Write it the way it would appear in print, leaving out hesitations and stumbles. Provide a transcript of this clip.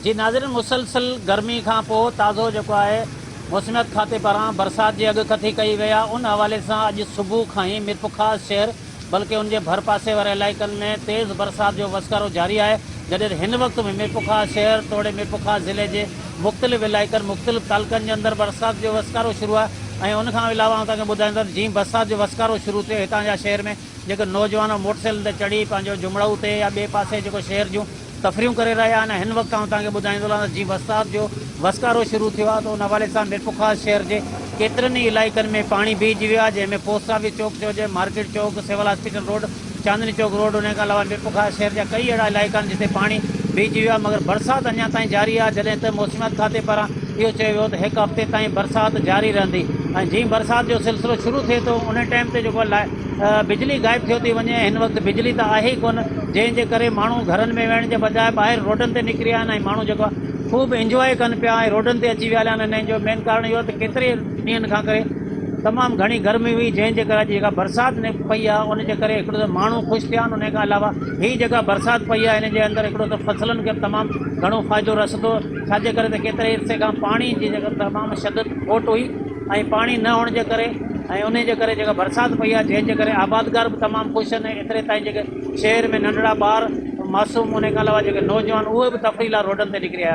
جي ناظرين مسلسل گرمي کان پوء تازو جيڪو آهي موسميات کاتي پاران برسات جي اڳڪٿي ڪئي وئي آهي ان حوالي سان اڄ صبح کان ئي ميرپورخاص شهر بلڪه ان جي ڀرپاسي واري علائقن ۾ تيز برسات جو وسڪارو جاري آهي جڏهن ته هن وقت به ميرپورخاص شهر توڙي ميرپورخاص ضلعي جي مختلف علائقن مختلف تعلقن جي اندر برسات جو وسڪارو شروع آهي ۽ ان کان علاوه آئون توهان کي ٻڌائيندس ته جيئن برسات جو وسڪارو شروع ٿيو هتان جا شهر ۾ جيڪي نوجوان موٽرسائيڪلن تي چڙهي پنهنجو جمڙائو تي يا ٻئي پاسي جيڪو شهر جون تفريحون ڪري رهيا آهن ۽ هن وقت آئون توهان کي ٻڌائيندو هلان ته جيئن برسات جو وسڪارو شروع ٿيو آهي ته ان حوالي سان ميرپورخاص شهر جي ڪيترن ئي علائقن ۾ پاڻي بيهجي ويو آهي جنهن ۾ پوسٽ آفيس چوڪ چئجي، مارڪيٽ چوڪ، civil hospital road, Chandni Chowk road انهي کان علاوه ميرپورخاص شهر جا ڪئي اهڙا علائقا آهن جتي پاڻي بيهجي ويو آهي مگر برسات اڃا تائين جاري آهي جڏهن ته موسميات کاتي پاران اهو چيو ويو ته هڪ هفتي تائين برسات جاري رهندي ۽ جيئن برسات جو سلسلو شروع ٿئي ٿو انهي ٽائيم تي جيڪو آهي بجلي غائب ٿيو ٿي وڃي هن وقت بجلي ته آهي ئي ڪونه جنهن جي ڪري ماڻهو گهرن ۾ ويهڻ جي بجاء ٻاهر روڊن تي نڪري آيا آهن ۽ ماڻهو جيڪو آهي خوب انجواء ڪن پيا ۽ روڊن تي اچي ويا هليا آهن انهن جو مين ڪارڻ اهو آهي ته ڪيتري ڏينهن کان ڪري تمام گهڻي گرمي هئي جنهن جي ڪري اڄ جيڪا برسات نه پئي آهي ان جي ڪري هڪڙو ته ماڻهو خوش ٿيا آهن ان کان علاوه هي جيڪا برسات پئي آهي هن جي اندر هڪڙو ته فصلن کي به تمام گهڻو فائدو رسندو ڇاجي ڪري ته ڪيتري عرصي کان پاڻي جي جيڪا تمام شدت کوٽ هئي ۽ پاڻي نه هئڻ جي ڪري ۽ انهي جي ڪري جيڪا برسات پئي آهي جنهن جي ڪري آبادگار به تمام خوش آهن ۽ ايتري تائين جيڪي شهر ۾ ننڍڙا ٻار معصوم انهي کان علاوه جيڪي نوجوان اهي به تفريح لاء روڊن تي نڪري آيا.